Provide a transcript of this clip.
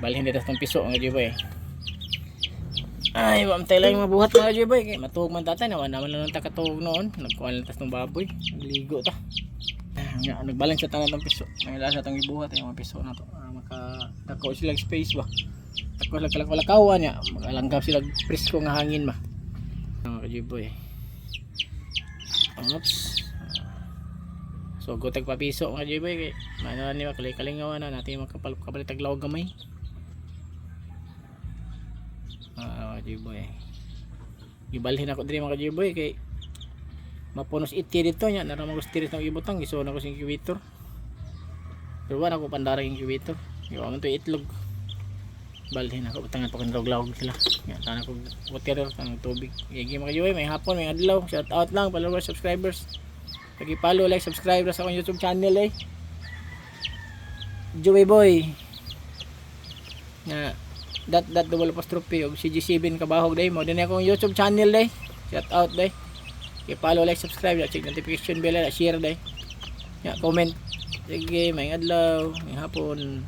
Balhin dito itong piso, mga Jiboy. Ay, wa tayo lang mabuhat, mga Jiboy. Kay matuog man tatay, nawa naman lang ta katuog noon. Nagkuhan lang tas ng baboy. Nagligo ta. Ah, nga, nagbalance sa tanan tong piso. May lasa tong ibuhat yung mga piso na to. Ah, maka dako sila space ba. Dako sila kalakawan niya. Makalanggap sila presko nga hangin ba. Mga Jiboy. Oops. So go tag papiso, mga Jiboy, kay mano ni makalikalingaw na natin makapal kapalit tag lawag gamay. Ah, mga Jiboy. Gibalhin ako diri, mga Jiboy, kay mapunos iti dito nya nara mga gusto ng ibutang giso na ko sa incubator. Pero wala ko pandara yung incubator. Iwa man to itlog. Balhin ako butangan pa kun lawag sila. Nya tanan ko water ang tubig. Yagi, mga Jiboy, may hapon, may adlaw. Shout out lang followers, subscribers. Pag-follow, like, subscribe sa akong YouTube channel eh. Joey Boy. Nga dot dot double apostrophe og CG7 kabahog day mo din akong YouTube channel day. Shout out day. I-follow, like, subscribe, check notification bell, share day. Ya, comment. Sige, may adlaw, may hapon.